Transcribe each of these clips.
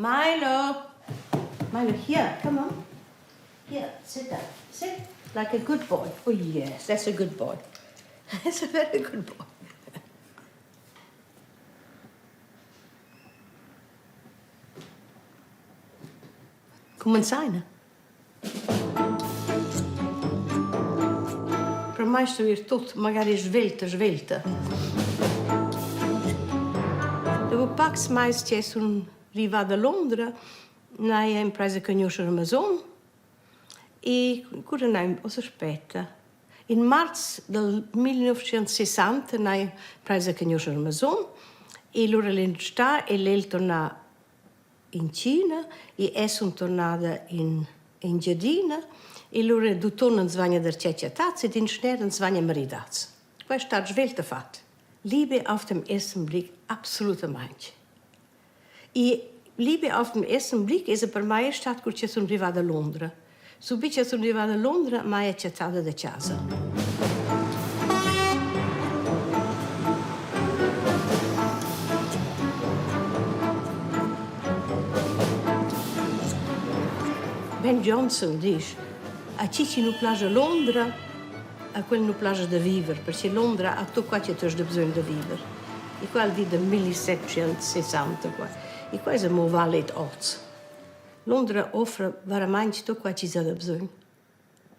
Milo! Milo, here, come on. Here, sit down. Sit like a good boy. Oh yes, that's a good boy. That's a very good boy. Cumanzaina. Per mai sto ir tut magari svelta, svelta. Dopo pacs mais che sun rivada a Londra, n'haja imprais a cugnuoscher Amazon e cura n'haja uossa spetta. In marz del 1960 n'haja imprais a cugnuoscher Amazon e lura l'instà è el tornà in Cina e es sun tornada in Engiadina e lura d'utuon ans vaina darcheu chattats ed in schner ans vaina maridats. Quai es stat svelt afat. Liebe auf dem ersten Blick absolutamaing. E Liebe auf dem ersten Blick esa per mai stat cur cha sun rivada a Londra. Subit cha sun rivada a Londra m'haja chattada da chasa. Ben Jonson disch: A chi chi nu plascha Londra, a quel nu plascha da viver, perche Londra ha tuot qua che tu hast da bsögn da viver. E qua al di da 1760 qua. E qua es amo valid hoz. Londra offra veramaing tuot quai chi s'ha da bsögn.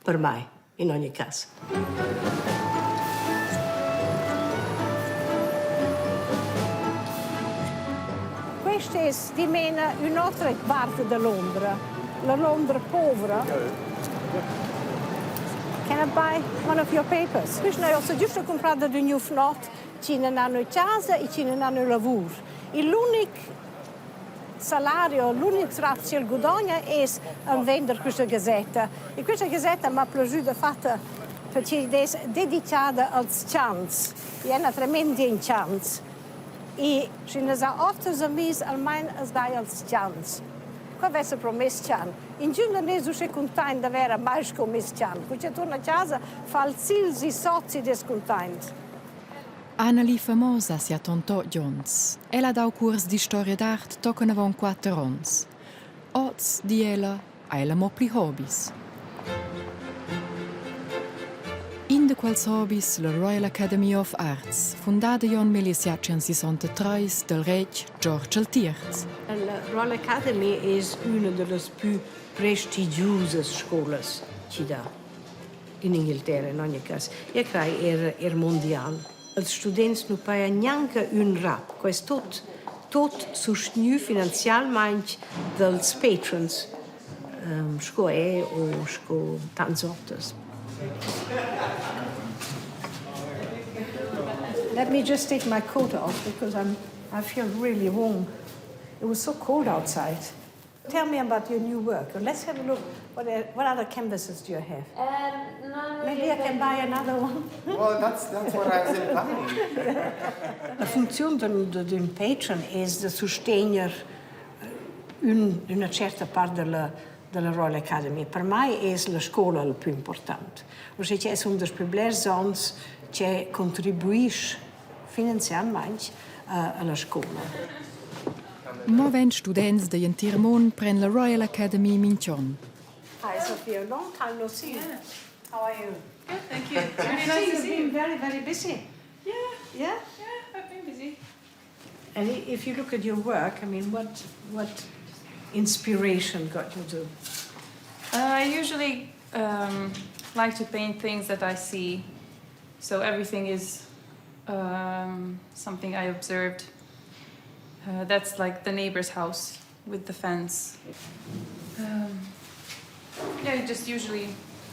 Per mai, in ogni cas. Questa es dimena ün'otra part da Londra, la Londra povra. Can I buy one of your papers? Quist n'haja uossa giüsta cumprà dad ün giuvnot chi nun ha nö chasa e chi nun ha nö lavur. E l'unic salario, l'unic rat ch'el gudogna es a vender quista gazetta. E quista gazetta m'ha plaschü dafatta perché id es dedichada als chans. I èn tremend in chans. E schi nu's ha oters amis, almain as dai als chans. Qua vessa pro meis chan. Ingün nun es uschè cuntaint d'avair a mai sco meis chan. Cur ch'el tuorna a chasa fa'l sils e sots ed es cuntaint. Anneli famosa sia tontò Gions. Ella ha dau cuors d'istoria d'art tochen avon quater onns. Oz, di ella, ha ella mo pli hobis. In da quels hobis, la Royal Academy of Arts, fundada Jon 1763 dal retg George il Tierz. La Royal Academy es üna da las pü prestigiusas scolas chi dà. in Inghilterra in ogni cas. Eu craj eir eir mundial. Els students nu pajan gnanca ün rap. Quai es tuot tuot sustgnü finanzialmaing dals patrons sco eu o sco tants oters. Let me just take my coat off because I'm I feel really warm. It was so cold outside. Tell me about your new work. Let's have a look. What, what other canvases do you have? No, Maybe I can buy another one. Well, that's, that's what I was implying. La funcziun d'ün patron es da sustegner ün, üna certa part da da la Royal Academy. Per mai es la scoula il plü important. Uschè ch'es ün dals plü blers ons che contribuisch finanzialmaing a la scoula. Mo vegn students digl entir mund pren la Royal Academy mintg'onn. Hi Sophia, long time no see. Yeah. How are you? Good, thank you. It's really nice to see you. You've been very, very busy. Yeah. Yeah? Yeah, I've been busy. And if you look at your work, I mean, what, what inspiration got you to? I usually um, like to paint things that I see. So everything is um, something I observed. Uh, that's like the neighbor's house with the fence. Um, yeah, just usually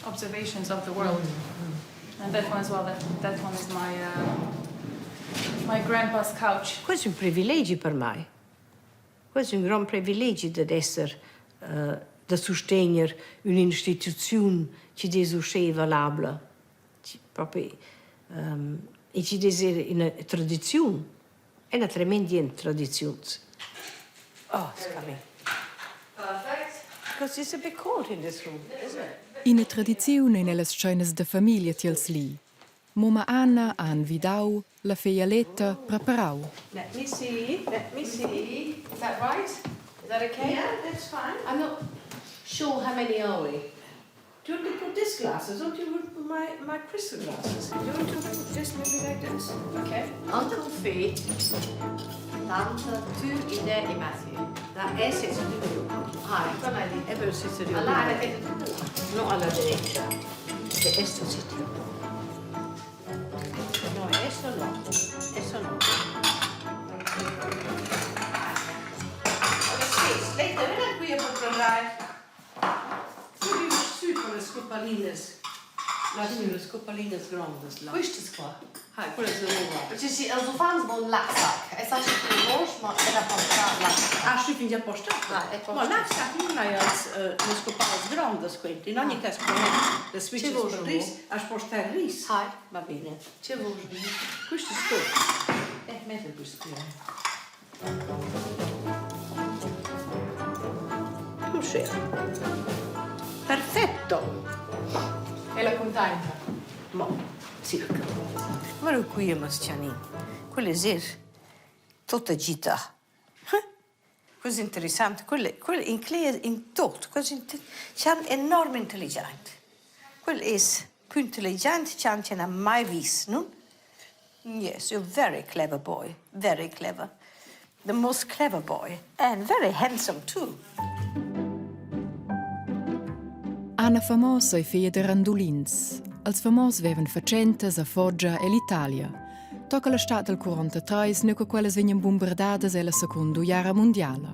observations of the world. Mm-hmm. And that one as well, that, that one is my, uh, my grandpa's couch. Questo è un privilegio per me. Questo è un gran privilegio dad esser uh, da sustegner un'instituzione che es uschè valabla. Propi um, e chi dess eir üna tradiziun. È 'na tremendia tradiziuns. Oh, it's coming. Perfect. Because it's a bit cold in this room, isn't it? Ina tradiziun ein ellas tscheinas da famiglia tiels Li. Mumma Anna ha envidau, la feglia Leta preparau. Let me see, let me see. Is that right? Is that okay? Yeah, that's fine. I'm not sure how many are we? Do you want to put this glasses or do you want to put my, my crystal glasses? Do you want to put this maybe like this? Okay. Uncle Fee, Tante, tu, Ine e Matthew. La S è su di più. Ah, come lì. È per si di Allora, mettete tutto. No, alla derecha. Che esto sitio. No, esto no. Esto no. Sì, lei viene qui a preparare. Tu su con le scopalinas. Là su le scopalinas grandes là. Queste qua. Ah, quelle sono nuove. Cioè, sì, els uffants von Lapsack. E sa che più ma era portà Lapsack. Ah, sì, fin già postato. Ah, è postato. Ma l'Afsac non è als le scopalas grandes, quindi in ogni caso le switches Ci vuole per ris, a spostare ris. Ah. Va bene. C'è voi. Questo è tutto. Metti questo qui. Non c'è. Perfetto. E la contenta? Ma, circa. Ma qui è Mascianin. Quello è zer. Tutta gita. Questo è interessante. Quello, quello in in tutto. Questo è c'è enorme intelligente. Quello è più intelligente che non ha mai visto, no? Yes, you're very clever boy. Very clever. The most clever boy. And very handsome too. Anna Famosa ei feglia da randulins. Els famos vevan fatschentas a Foggia e l'Italia. Tocca la stad del 43 nu che quellas vegnan bombardadas ella seconda uiara mundiala.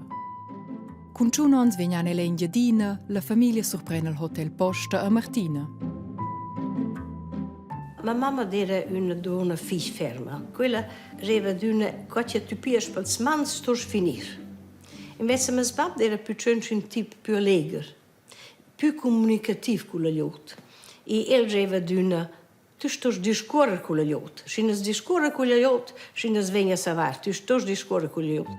Cun tschun onns vegn Anna ell'Engiadina, la famiglia surprende il hotel Posta a Martina. Ma mamma era una donna fich ferma. Quella aveva d'una qua che tu pias pels mans stos finir. Invece mes bab era più un tipo più allegro, più comunicativo con la lot. E el aveva d'una tu stos discorrer con la lot. Se non discorre con la lot, se non venga a savar, tu stos discorrer con la lot.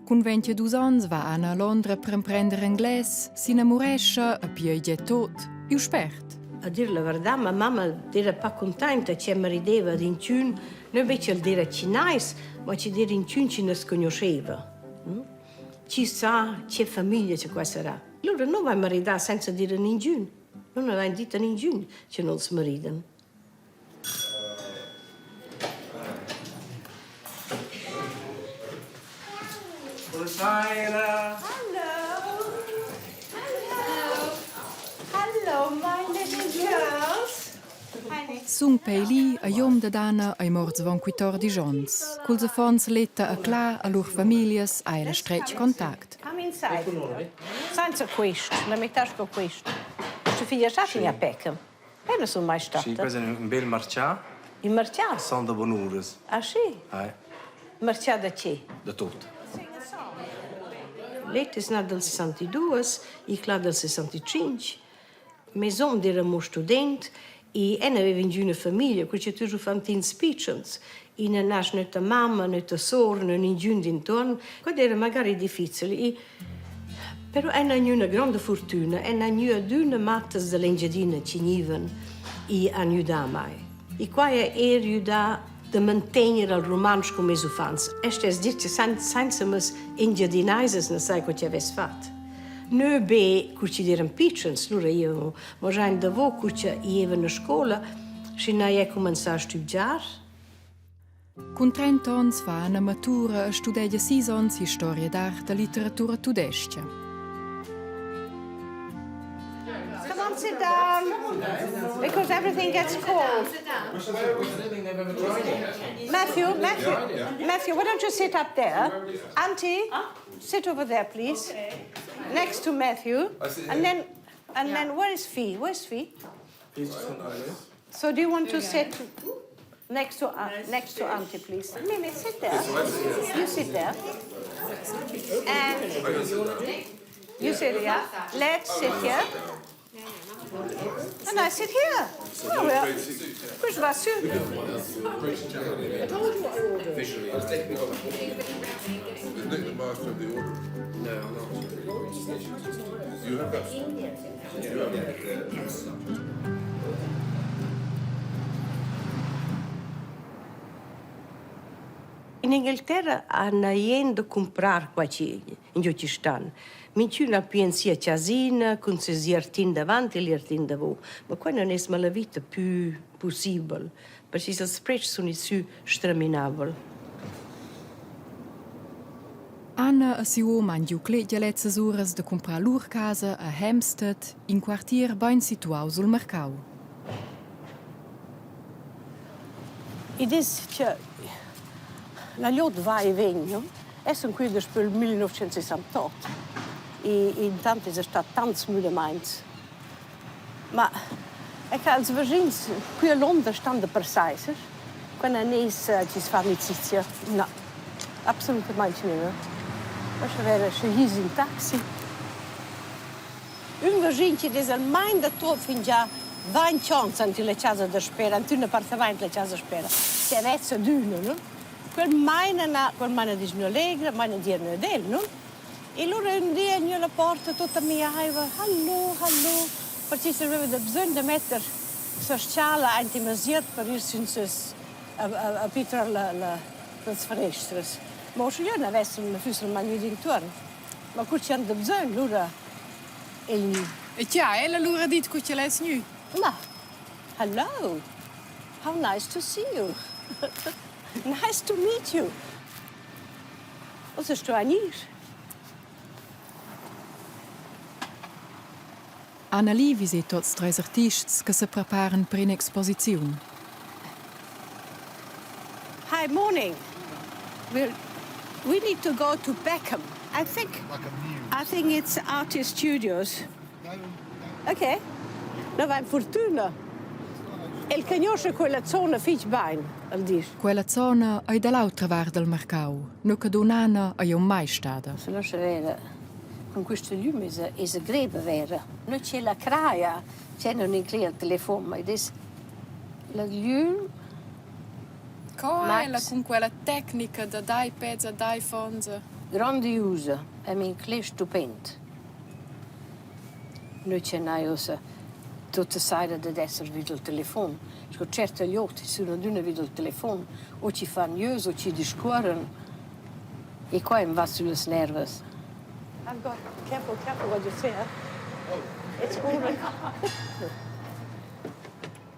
Cun 22 onns va Anna a Londra per emprender englais, s'inamurescha e pia ei tot, iu spert. A dir la verità, ma mamma era pa contenta che mi rideva d'inciun, non invece il dire cinais, ma ci dire incun ci non conosceva. Mm? Ci sa che famiglia che qua sarà. Allora non va a maridare senza dire ningiun. Non aveva detto ningiun che non si maridano. Buonasera. Hello. Hello. Hello, my little girls. Sung Pei a Jom da Dana ei morts avon 14 onns. Culs affons Leta e Cla a lur famiglias ha ella stretg contact. Come inside. Senza questo, la metà con questo. Questa figlia sa che ne pecca. E non sono mai stata. Sì, questo è un bel marcià, Il marcià? sono da bonures. Ah sì? Eh, Marcià da che? da tutto. Leta è nata nel 62 e Cla del 65. Mio era mo student e en aveva una famiglia, perché tu fantins piccins. E non nasce né mamma, né sor, né nessuno d'intorno. Quello era magari difficile. E, però è una grande fortuna, e una due mattes dell'Engiadina ci niven e aiutà mai. E qua è aiutà de mantenere il romanzo come i fans. Este es dir che senza mes engiadinaises non sai cosa avesse fatto. Nö be curci eran piccins, lura io ma già in davo curci ieva na scola, si na è comincià a studiar. Cun 30 onns fa Anna matura e studegia sis onns historia d'art e litteratura tudestga. Come on, sit down. Because everything gets cold. Matthew, Matthew, Matthew, why don't you sit up there? Auntie, sit over there, please. Next to Matthew. And then, and then, where is Fee? Where's Fee? So do you want to sit next to Auntie, please? Mimi, sit there. You sit there. And you sit here. Let's sit here. And I sit here. Oh, well, questo va su. Is Nick the master of the order? No, I'm not. You have that? You have that? In In Inghilterra han jent da cumprar qua chi ingio chi stan. Minchün ha più in sia chasina cun seis iertin davant e l'iertin davo. Ma qua non es malavita pü pussibel, perche ils predschs sun its sü straminabel. Anna e siu um han giu cletg lezzas uras da cumprar lur casa a Hampstead, in quartier bein situau sul marcau. Id es cha la glieud va e vegn, no? Eu sun qui daspö il 1968 e intant esa stat tants müdamaints. Ma è cha els vaschins qui a Londra stan da per sai, sast? Qua nan es chi's fa amicizia, na, absolutamaing nüglia. Lascha vera scha gis in taxi. Ün vaschin chi'd es almain da tuot fingià vainch ons ant illa chasa daspera, ant ün appartamaint illa chasa daspera, chi vezza adüna, no? Quel maina na, quel maina disch gnü allegra, maina dir gnü ad el, no? E lura ün di è gnü alla porta tutta miaiva, hallo, hallo, perche s'aveva da bsögn da metter sa s-chala aint in masiert per ir sün ses a, a, a pitrar la, la, las fanestras. Ma uschigliö n'avessan, füssan mai gnüts intuorn. Ma cur chi han da bsögn, lura è gnü. E chi ha ella lura dit cu ch'el es gnü? Ma, hello, how nice to see you. Nice to meet you. Ussa sto gnir. Anna Livis e tots treis artists che sepreparan per in'exposiziun. Hi, morning. We're, we need to go to Beckham. I think I think it's Artist Studios. Okay. No vain fortuna. El conosce quella zona fich bain, el disch. Quella zona ei dall'autra vart dal marcau, nu che dunna Anna ei aunc mai stada. Se lascia vera. Con questa lüm esa esa greva vera. Nu c'è la craja, c'è non incler il telefon, ma id es la glüm. Co è ella cun quella tecnica dad iPads ed iPhones? Grandiusa, è m'incler stupend. Nu c'è neir ussa tuotta saira dad esser vi dal telefon. Sco tscherta glieud chi sun adüna vi dal telefon, o chi fan gnieus o chi discuorran. E qua i'm va süllas nervas. I've got careful, careful what you say, huh? It's all recorded.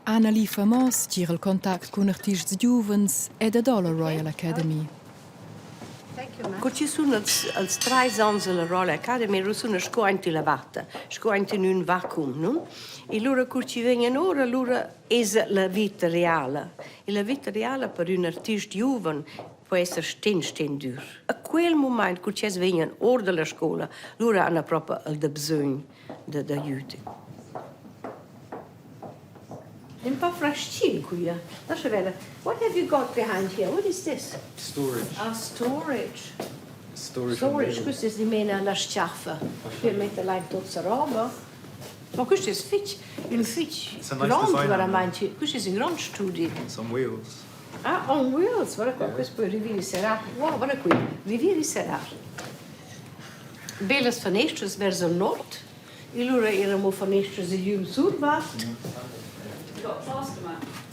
Anna Famos tgira il contact cun artists giuvens ed ad alla Royal Academy. Cur chi sun els, els trais ons alla Royal Academy, lura suna sco aint illa vatta, sco aint in ün vacuum, no? E lura cur chi vegnan ora, lura esa la vita reala. E la vita reala per ün artist giuven po esser sten sten dür. A quel mumaint cur ch'els vegnan our da la scoula, lura hana propa il dabsögn da d'aiüt. Ün po fraschin quia. Lascha verer. What have you got behind here? What is this? Storage. Ah, storage. Storage. Storage, quist es dimena la s-chaffa per metter là in tuot sa roba. Ma quist es fich ün fich It's a nice grond design, veramaing. Quist es ün grond studi. It's on wheels. Ah, on wheels, guarda qua, quist poi rivir e serrar. Wow, guarda qui, rivir e serrar. Bellas fanestras vers il nord. E lura eramo fanestras e glüm survart.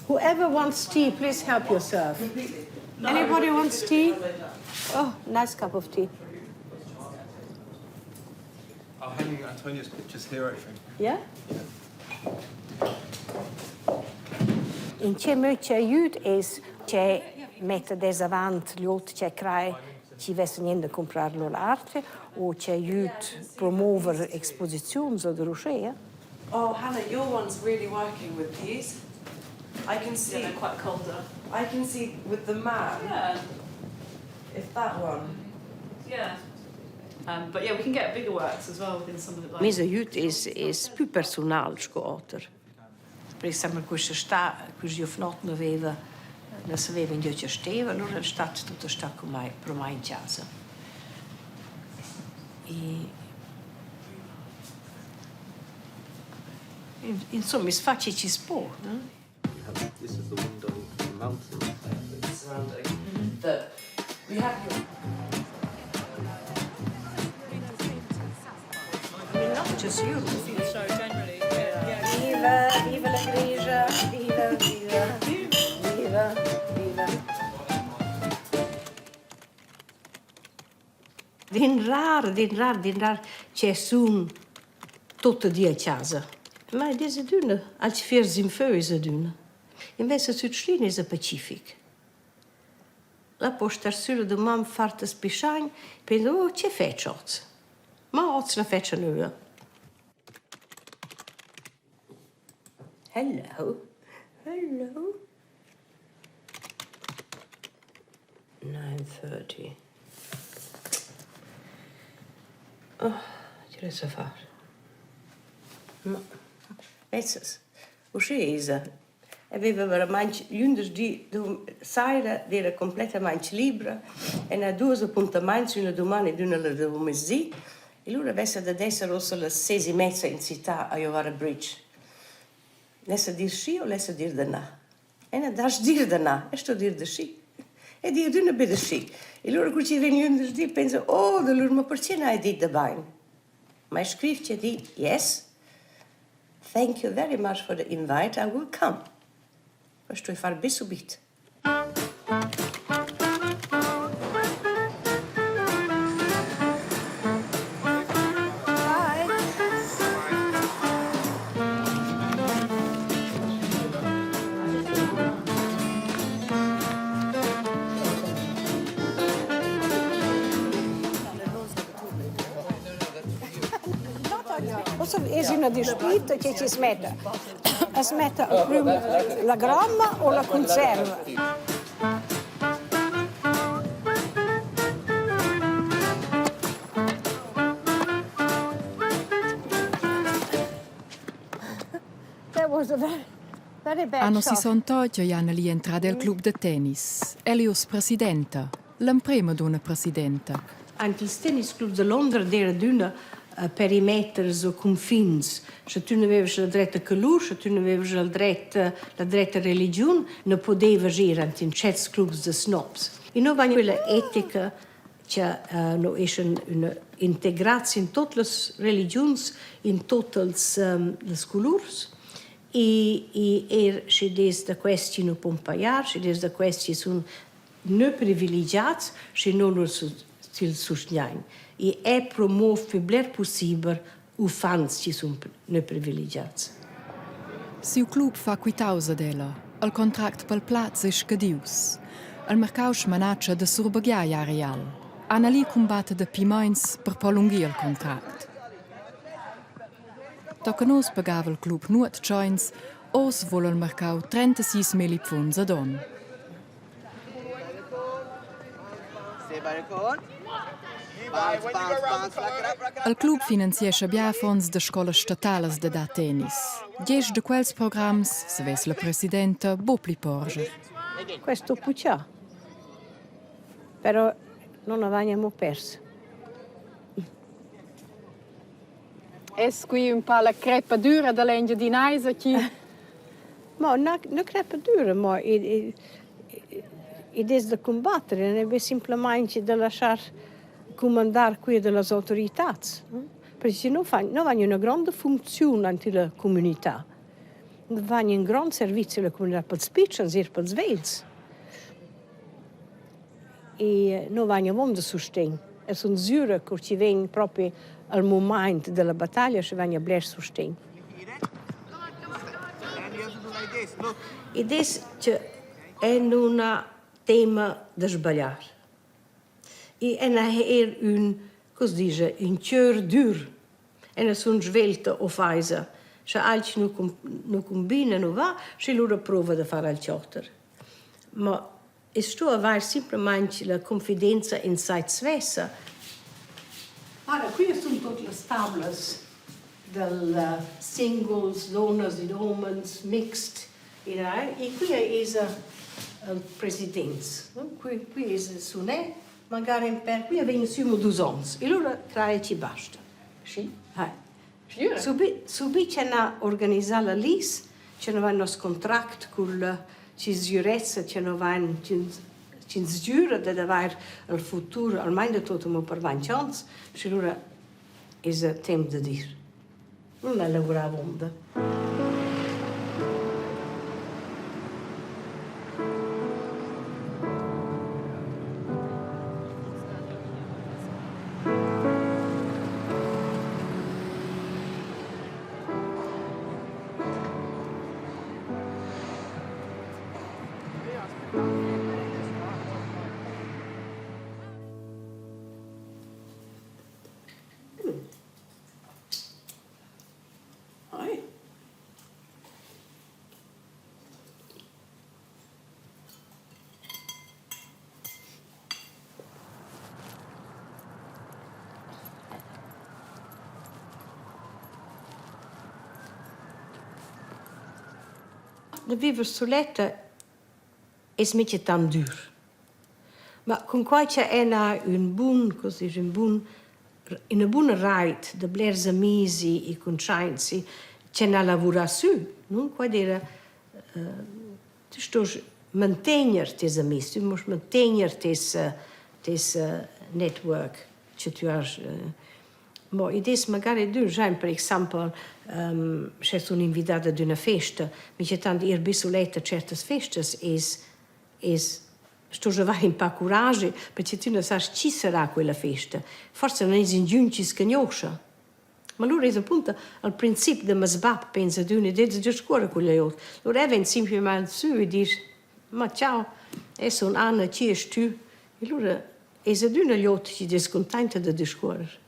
Whoever wants tea, please help yourself. Anybody wants tea? Oh, nice cup of tea. I'll hang Antonia's pictures here, I think. Yeah? In che möd cha aiüt es che metta des avant l'ot che crai chi vessa gnent da cumprar lur arte o che aiüt promover exposiziuns oder uschea. Oh, Hannah, your one's really working with these. I can see. Yeah, they're quite colder. I can see with the man. Yeah. If that one. Yeah. But yeah, we can get bigger works as well in some of the like. Meis aiüt es es pü persunal sco oter. Per exaimpel quista stà, quist giuvnot nu veva nu saveva ingio cha steva, alura el stat tutta stà cun mai pro mai in chasa. E insomma, i's fa che chi's po, no? This is the window to the mountains. Surrounding that we have your Not just you. show generally. Yeah. Viva, viva la grigia, viva, viva, viva, viva. D'inrar, d'inrar, d'inrar che sun tuot di a chasa. Ma id es adüna, alch fiers in fö es adüna. Invece sü Tschlin esa pacific. La po star sülla duman far tes pischagn, pensa, oh, che fetsch hoz? Ma hoz na fetscha nüglia. Hello, hello. 9:30. Oh, che lessa far? Ma vezzas, uschè esa. E veva veramaing glündeschdi saira d'eira complettamaing libra e n'ha duos appuntamaints, üna duman ed üna la davomezdi. E lura vessa dad esser uossa las ses e mezza in cità a giovar a bridge. Lessa dir schi o lessa dir da na? E na dasch dir da na, e sto dir da schi. E di adüna be da schi. E lura cur chi vegn glündeschdi pensa, oh, da lur ma perche n'hai dit da bain? Ma eu scriv che di, yes, Thank you very much for the invite, I will come. Quai stoi far be subit. Bye. Ussa es üna dispüta che chi's metta. As metta prüm la gramma o la conserva. That was a very, very bad Anno shot. 68 è Anneli entrada el club da tennis. Ella è uss presidenta, l'emprema dunna presidenta. Aint ils tennisclubs da Londra d'eira adüna perimeters o cunfins. Sche tü nu vevas la dretta colur, sche tü nu vevas la dretta, la dretta religiun, nu pudevas ir ant in tscherts clubs da snobs. I nu vain quella etica cha no eschan üna integrats in tuot las religiuns, in tuot els las culurs e, e eir schi dess da questi chi nu pon pajar, schi dess da questi chi sun nö privilegiats, schi no lur til sustgnain. E è promov plü bler pussibel uffants chi sun nö privilegiats. Siu club fa quitaus ad ella. Il contract pel plaz ei scadius. Il marcau smanatscha da surbaghiar areal. Annalie cumbatta dapi meins per prolungir il contract. Tochen oz pagava il club nuot tscheins, oz vul il marcau 36 milli pfunds ad onn. Il club finanziescha bia fonds da scolas statalas da dar tennis. Diesch da quels programs savess la presidenta buc pli porscher. Questo puchà. Però non avevamo perso. Es qui ün pa la creppa düra da l'Engiadinaisa chi Ma na, na creppa düra, ma id es da cumbatter, non è be simplamaing da laschar cumandar qui da las autoritats. Perché no fan, no van üna gronda funcziun ante la comunità. Van ün grond servizio alla comunità pels pitschens, eir pels vegls. E no vain avon da sustegn. E sun sgüra cur chi vegn propi al mumaint da la battaglia, schi vain bler sustegn. Id es cha eu nun ha tema da sbagliar. I eu n'ha eir ün, co s'disch, ün chör dür. Eu nu sun svelta offaisa. Scha alch nu nu cumbina, nu va, schi lura prouva da far alch oter. Ma I's sto avair simplamaing la confidenza in sai svessa. Guarda, qui sun tuot las tablas dal singuls, duonnas ed homens, mixed e qui esa il president. Qui, qui esa sunè, magari ün pêr, qui vegn sü mo dus ons e lura craja chi basta. Schi. Eh. Subit, subit cha n'ha organisà la LIS, cha no vain nos contract cul chi sgürezza cha no vain chi'ns sgüra dad avair il futur almain da tuot amo per vainch ons, schi lura esa temp da dir. Nun ha lavurà avunda. da viver suletta es minchatant dür. Ma cun quai cha eu n'ha ün bun, co s'disch, ün bun üna buna rait da blers amis e cuntschaints che n'ha lavurà sü, nun? Quai d'eira tü stosch mantegner teis amis, tü muosch mantegner teis teis network cha tü hast. Mo id es magari dür, giain per exaimpel sche sun invidada ad üna festa, minchatant ir be suletta a tschertas festas es es sto avair ün pa curaschi, perche tü nu sast chi sarà quella festa. Forsa nun es ingün chi's cugnuoscha. Ma lura es apunto al princip da meis bap pensa adüna ed el discuorra culla glieud. Lura el vegn simplamaing sü e disch: «Ma ciao, eu sun Anna, chi est tü?» E lura es adüna glieud chi'd es cuntainta da discuorrer.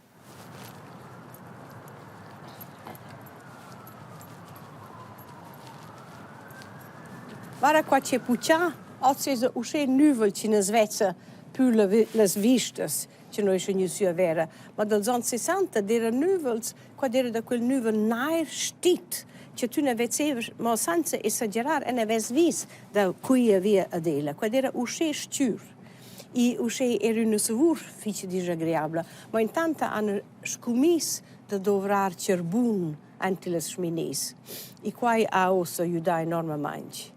Guarda qua che puchà, oz esa uschè nüvel chi nu's vezza pü las vistas che noi eschan gnü sü a vera. Ma dals ons sessanta d'eiran nüvels, qua d'eira da quel nüvel nair stit che tü na vezzevas, ma sainza esagerar, eu n'avess vis da quia via ad ella. Qua d'eira uschè s-chür. I uschè eir üna savur fich disagreabla. Ma intant han scumiss da dovrar charbun ant las schminés. E quai ha uossa güdà enormamaing.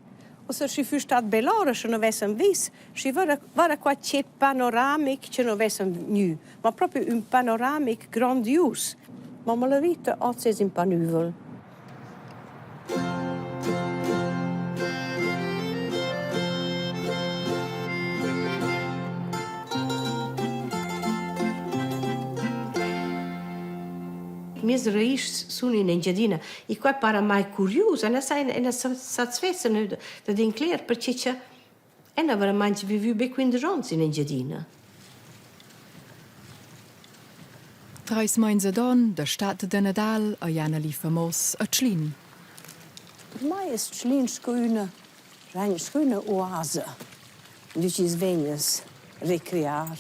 Uossa schi füss stat bell'ora, sche nu vessan vis, schi vara vara qua che panoramic che nu vessan gnü, ma propi ün panoramic grandius. Ma malavita hoz es ün pa nüvel. Mies raischs sun in Engiadina e quai para mai curius e na sa e na satisfessa dad incler perche cha eu n'ha veramaing vivü be 15 ons in Engiadina. Treis meins ad onn da stad da Nadal ei Annalie Famos a Tschlin. Per mai es Tschlin sco üna sco üna oasa, ingio chi's vegn as recrear.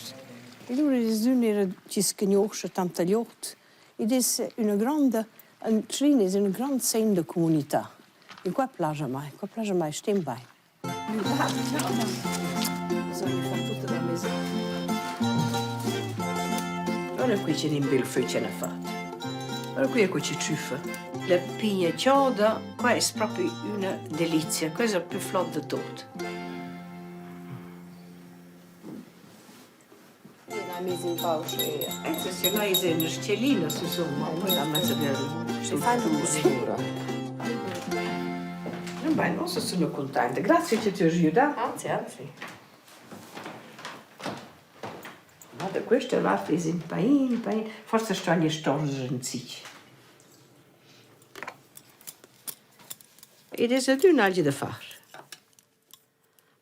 E lura es ün eir chi's cugnuoscha tanta glieud. Id es üna gronda Tschlin es ün grand sen da comunità. E qua plascha a mai, qua plascha a mai stem bain. Bisogna far tutta la mesa. Guarda qui c'è ün bel fö che n'ha fat. Guarda qui co chi tschüffa. La pigna chauda, qua es propi üna delizia. Questa è il plü flot da tuot. Bain, ussa sun cuntainta. Grazie che ti has güdà. Anzi, anzi. Guarda, questa vart es ün pain, pain. Forsa stoglia storger ün zich. Id es adüna alch da far.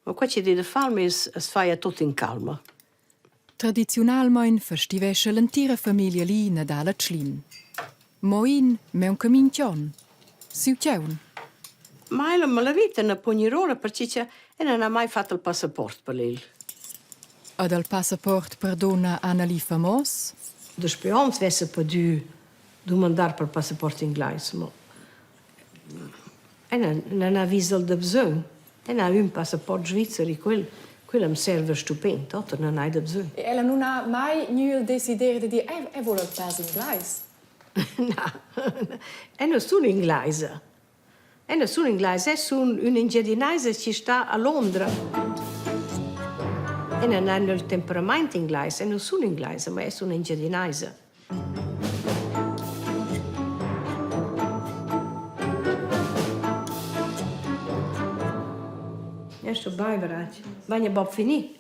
Ma quai chi dà da far mez as faja tut in calma. Tradiziunalmein festivescha l'entira famiglia Lee Nadal a Tschlin. Mo in maunca mintg'onn, siu tgaun. Ma ella malavita na po gnir ora perche cha ella n'ha mai fat il passaport per el. Ed al passaport per donna Annalie Famos? Daspö ons vessa pudü dumandar pel passaport inglais, ma Ella non ha vis il da bsögn. Ella ha ün passaport svizzer e quel, quel am serva stupend, oter non hai da bsögn. E ella nun ha mai gnü il desideri da dir «Eu, eu voul il pass inglais». Na, eu nu sun inglaisa. Eu nu sun inglaisa, eu sun ün'engiadinaisa chi sta a Londra. Eu non ha il temperamaint inglais, eu nu sun inglaisa, ma eu sun engiadinaisa. Eu sto baiver aint. Vaina bod fini.